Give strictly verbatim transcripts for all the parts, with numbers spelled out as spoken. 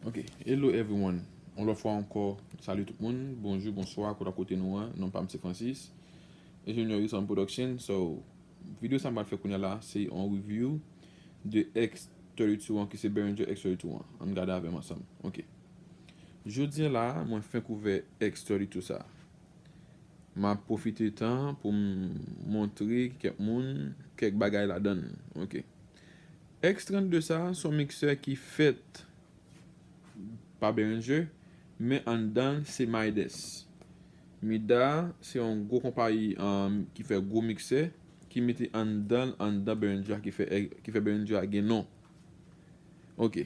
Ok, hello everyone. Yon lòt fwa ankò, salut tout moun, bonjou, bonswa, kote w kote nou an. Non pa m se Francis, enjenyè Wilson Production. So, videyo sa m pral fè kounye a la, se yon review de X thirty-two an, ki se Behringer X thirty-two an. Ann gade avè m ansanm. Ok. Jodi a la, mwen fenk ouvè X thirty-two sa. M ap pwofite tan pou m montre kèk moun kèk bagay ladan l. Ok. X trannde sa, se yon miksè ki fèt pa Behringer, men anndan l se Midas. Midas se yon gwo konpayi, um, ki fè gwo miksè, ki mete anndan l, anndan Behringer a, ki fè, ki fè Behringer a gen non. Ok.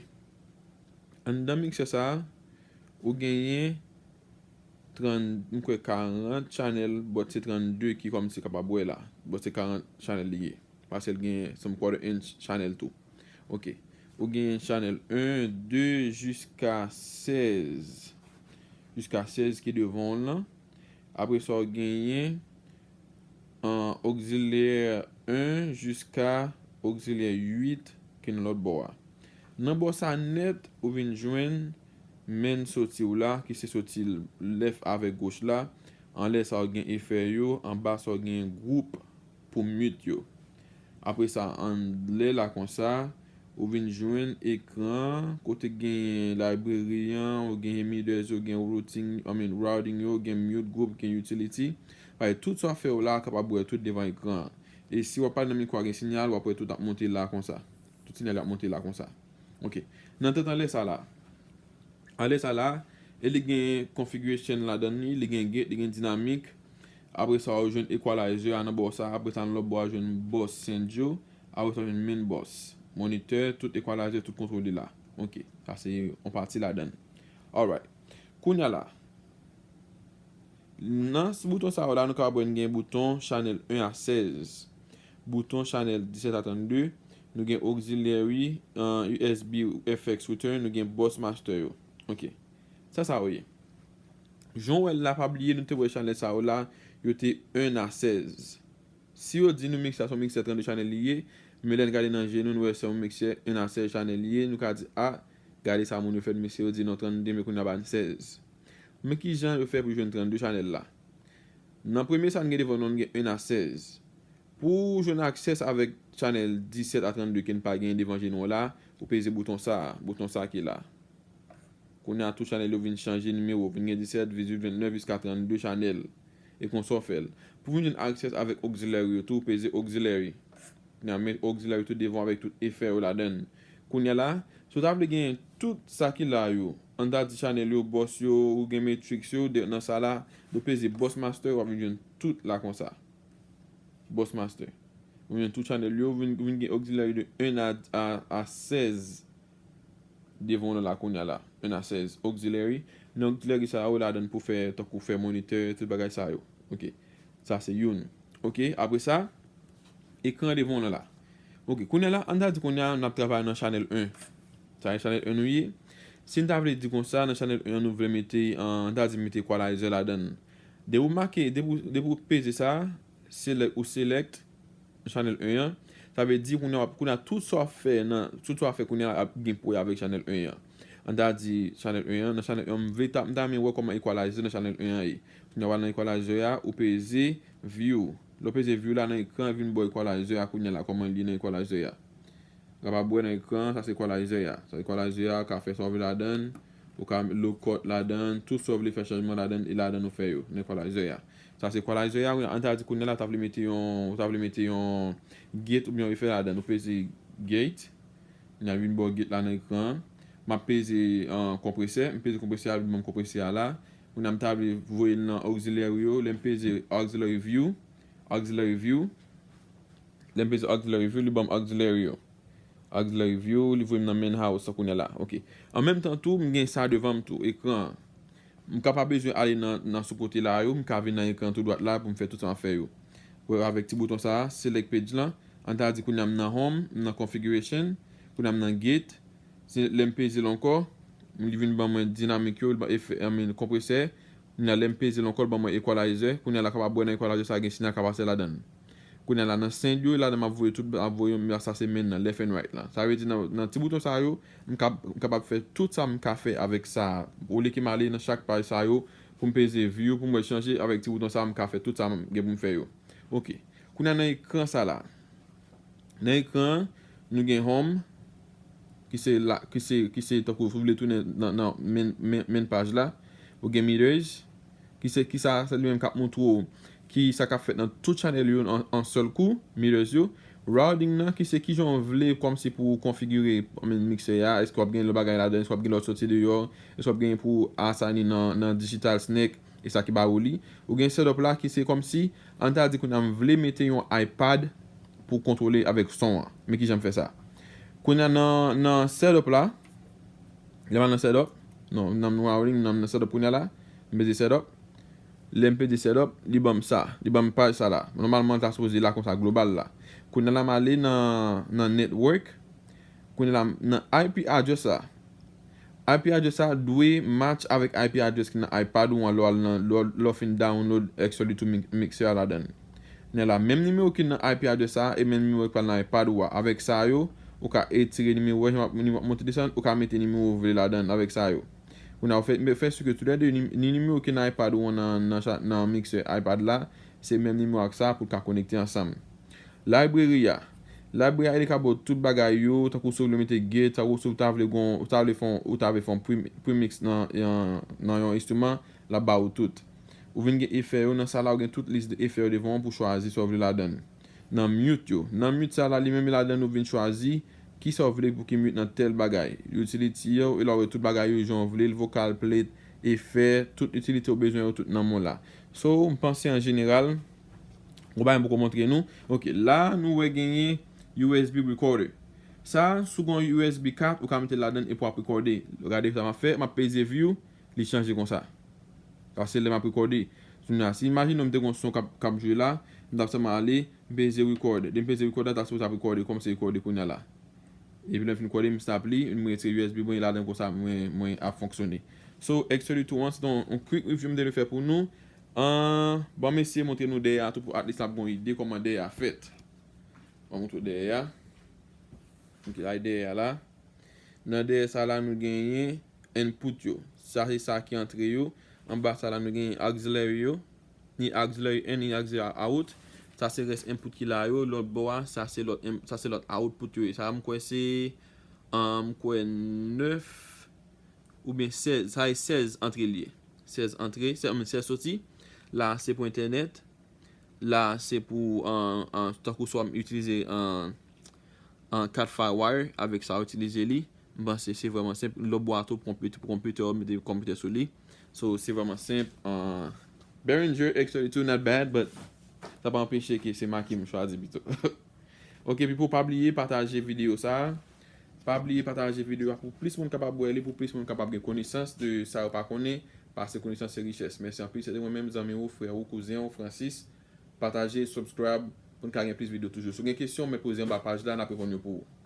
Anndan miksè sa a, ou genyen trant, m kwè karant channel, but se trannde ki kòmsi kapab wè la. But se karant channel li ye. Paske l gen some quarter inch channel tou. Ok. Ou gen channel en, de jiska sèz. Jiska sèz ki devan w lan. Apre sa, w genyen, an, auxiliaire en jiska auxiliaire uit ki nan lòt bò a. Nan bò sa nèt, ou vin jwenn main soti w la, ki se soti lèf avèk goch la. Anlè sa, w gen efè yo. Anba sa, w gen gwoup pou mute yo. Apre sa, anlè la konsa, ou vin jwenn ekran kote genyen library an, ou genyen meters yo, gen routing, I mean, routing yo, gen mute group, gen utility. Paske tout sa w fè yo la, kapab wè tout devan ekran an. E si w ap pale nan mikwo a gen sinyal, w ap wè tout ap monte la konsa. Tout sinyal yo ap monte la konsa. Ok. Nan tèt anlè sa la, anlè sa la, e li gen configuration ladan li, li gen gate, li gen dynamic. Apre sa, w jwenn equalizer a nan bò sa. Apre sa, nan lòt bò a, w jwenn bus send yo. Apre sa, w jwenn main bus. Moniteur, tout equalizer, tout kontwòl li la. Ok, sa se yon pati ladan l. Alright. Kounye a la, nan bouton sa yo la, nou kapab wè n gen bouton channel en a sèz, bouton channel disèt a trannde, nou gen auxiliary, uh, U S B, F X router, nou gen bus master yo. Ok. Sa sa yo ye. Jan w wè l la, pa bliye nou te wè channel sa yo la, yo te en a sèz. Si yo di nou miksè a se yon miksè trannde channel li ye, men lè n gade nan je nou, nou wè se yon miksè en a sèz channel li ye, nou ka di, a, gade sa moun yo fè, mesye yo di non trannde, men kounye a ba n sèz. Men ki jan yo fè pou jwenn trannde channel la? Nan premye sa n gen devan nou, n gen en a sèz. Pou w jwenn access avèk channel disèt a trannde ke n pa genyen devan je nou an la, ou peze bouton sa a, bouton sa a ki la. Kounye a tout channel yo vin chanje nimewo, vin gen disèt, dizuit, vennèf jiska trannde channel. E konsa w fè l. Pou vin jwenn access avèk auxiliary yo tou, ou peze auxiliary. Kounye a men auxiliary tou devan avèk tout efè yo ladan l. Kounye a la, si w ta vle gen tout sa ki la yo, ann ta di channel yo, bus yo, ou gen matrix yo, de, nan sa la, ou peze bus master, w ap vin jwenn tout la konsa. Bus master. Ou jwenn tout channel yo, vin, vin gen auxiliary de en a, a, a sèz devan w la kounye a la. En a sèz auxiliary. Nan auxiliary sa yo ladan pou fè, tankou fè moniteur, tout bagay sa yo. Ok. Sa se youn. Ok, apre sa, ekran devan w la. Ok, kounye a la, ann ta di kounye a n ap travay nan channel en. Sa se channel en nou ye. Si n ta vle di konsa, nan channel en an, nou vle mete, ann ta di mete equalizer ladan l. Depi w make, depi w, depi w peze sa, select, ou select channel en an, sa vle di kounye a, kounye a tout sa w ap fè nan, tout sa w ap fè kounye a ap gen pou wè avèk channel en an. Ann ta di channel en an, nan channel en an, m vle ta, m ta renmen wè kòman equalizer nan channel en an ye. Kounye a w al nan equalizer a, ou peze view. Lè w peze view la nan ekran, vin bò equalizer a kounye a la, kòman li ye nan equalizer a. Ou kapab wè nan ekran, sa se equalizer a. Sa equalizer a, ou ka fè sa w vle ladan l, ou ka low cut ladan l, tout sa w vle fè chanjman ladan l, e ladan l ou fè yo, nan equalizer a. Sa se equalizer a, wi, ann ta di kounye a la, w ta vle mete yon, w ta vle mete yon gate oubyen yon efè ladan l, ou peze gate, kounye a vin bò gate la nan ekran an. M ap peze, uh, konpresè, m peze konpresè a, vin ban m konpresè a la. Kounye a m ta vle voye l nan auxiliary yo, lè m peze auxiliary view, auxiliary view, lè m peze auxiliary view, li ban m auxiliary yo. Auxiliary view, li voye m nan main house kounye a la. Ok. An menm tan tou, m gen sa devan m tou, ekran an. M ka pa bezwen ale nan, nan sou kote la yo, m ka vin nan ekran tou dwat la pou m fè tout sa m ap fè yo. Wè, avèk ti bouton sa a, select page lan, ann ta di kounye a m nan home, m nan configuration, kounye a m nan gate, se lè m peze l ankò, li vin ban mwen dynamic yo, li ban efè, I mean, konpresè, kounye a lè m peze l ankò, li ban mwen equalizer, kounye a la kapab wè nan equalizer sa gen sinyal k ap pase ladan l. Kounye a la nan send yo, e ladan m ap voye tout, m ap voye yon, sa se men nan, left and right la. Sa vle di nan, nan ti bouton sa yo, m kab, m kapab fè tout sa m ka fè avèk sa. Olye ke m ale nan chak paj sa yo, pou m peze view, pou m wè chanje avèk ti bouton sa, m ka fè tout sa m gen pou m fè yo. Ok. Kounye a nan ekran sa la. Nan ekran an, nou gen home, ki se la, ki se, ki se tankou si w vle tounen nan, nan men, men, men paj la. Ou gen meters, ki se, ki sa, se li menm k ap montre w ki sa k ap fèt nan tout chanèl yo an, an sèl kou, meters yo. Routing nan, ki se kijan w vle kòmsi pou w konfigire, I mean, miksè a, èske w ap gen lòt bagay ladan, èske w ap gen lòt soti deyò, èske w ap gen pou w assign nan, nan digital snake, e sa ki ba ou li. Ou gen setup la ki se kòmsi, ann ta di kounye a m vle mete yon iPad pou kontwole avèk son an. Men kijan m fè sa. Kounye a nan, nan setup la, lè m al nan setup, non, nan routing, nan, nan setup kounye a la, m peze setup. Lè m peze setup, li ban m sa, li ban m paj sa la. Nòmalman, l ta sipoze la konsa global la. Kounye a la, m ale nan, nan network. Kounye a la, nan I P address la, I P address la dwe match avèk I P address ki nan iPad ou an lè w al nan, lè w, lè w fin download X thirty-two mi-, mixer a ladan l. Kounye a la, menm nimewo ki nan I P address la e menm nimewo ki pral nan iPad ou a. Avèk sa yo, ou ka etire nimewo a, jan m ap, nimewo ap monte desann, ou ka mete nimewo ou vle ladan l avèk sa yo. Kounye a, ou fè, fè si ke toulède ni, ni nimewo ki nan iPad ou an nan, nan cha-, nan mixer iPad la, se menm nimewo ak sa pou l ka konekte ansanm. Library a. Library a, li ka ba w tout bagay yo, tankou si w vle mete gate, tankou si w ta vle gon, ou ta vle fè yon, ou ta vle fè yon pre-, premix nan, nan, nan yon enstriman, l ap ba ou tout. Ou vin gen efè yo, nan sa la ou gen tout lis de efè yo devan w pou chwazi sa w vle ladan l. Nan mute yo. Nan mute sa la, li menm ladan l ou vin chwazi kisa w vle pou ki mute nan tèl bagay. Utility yo, e la w wè tout bagay yo jan w vle l, vocal plate, efè, tout itilite ou bezwen yo tout nan men w la. So, m panse an jeneral, gon bagay m poko montre nou. Ok, la nou wè genyen U S B recorder. Sa, si w gen yon U S B kat, ou ka mete l ladan l epi w ap rekòde. Gade sa m ap fè, m ap peze view, li chanje konsa. Paske lè m ap rekòde, kounye a, si imajine w m te gen yon son k ap, k ap jwe la, m t ap sèlman ale, m peze record. Lè m peze record la, ta sipoze ap rekòde, kòmanse rekòde kounye a la. Epi lè m fin rekòde, m stop li, m retire U S B mwen, e ladan konsa mwen, mwen ap fonksyone. So, X thirty-two an, se te yon, yon quick review m te vle fè pou nou. An, bon, m eseye montre nou dèyè a tou pou at least n ap gen yon ide kòman dèyè a fèt. Mwen montre w dèyè a. Ok, la e dèyè a la. Nan dèyè sa la, nou genyen input yo. Sa se sa ki antre yo. Anba sa la, nou genyen auxiliary yo. Ni auxiliary in, ni auxiliary out. Sa se rès input ki la yo. Lòt bò a, sa se lòt in-, sa se lòt output yo ye. Sa a, m kwè se, an, m kwè nèf oubyen sèz. Sa e sèz antre li ye. Sèz antre, sèz, I mean, sèz soti. La, se pou entènèt. La, se pou, an, an, tankou si w ap itilize, an, an, kat Firewire, avèk sa w itilize li. M panse se vrèman senp. Lòt bò a tou pou konpit-, pou konpitè, w mete konpitè sou li. So, se vrèman senp. An, Behringer X thirty-two, not bad, but sa pa anpeche ke se Mackie m chwazi pito. Ok, pipo, pa bliye pataje videyo sa a. Pa bliye pataje videyo a pou plis moun kapab wè li, pou plis moun kapab gen konesans de sa yo pa konnen, paske konesans se richès. Mèsi anpil, se te mwen menm, zanmi w, frè w, kouzen w, Francis. Pataje, subscribe, pou n ka gen plis videyo toujou. Si w gen kesyon, men poze anba paj la, n ap reponn yo pou ou.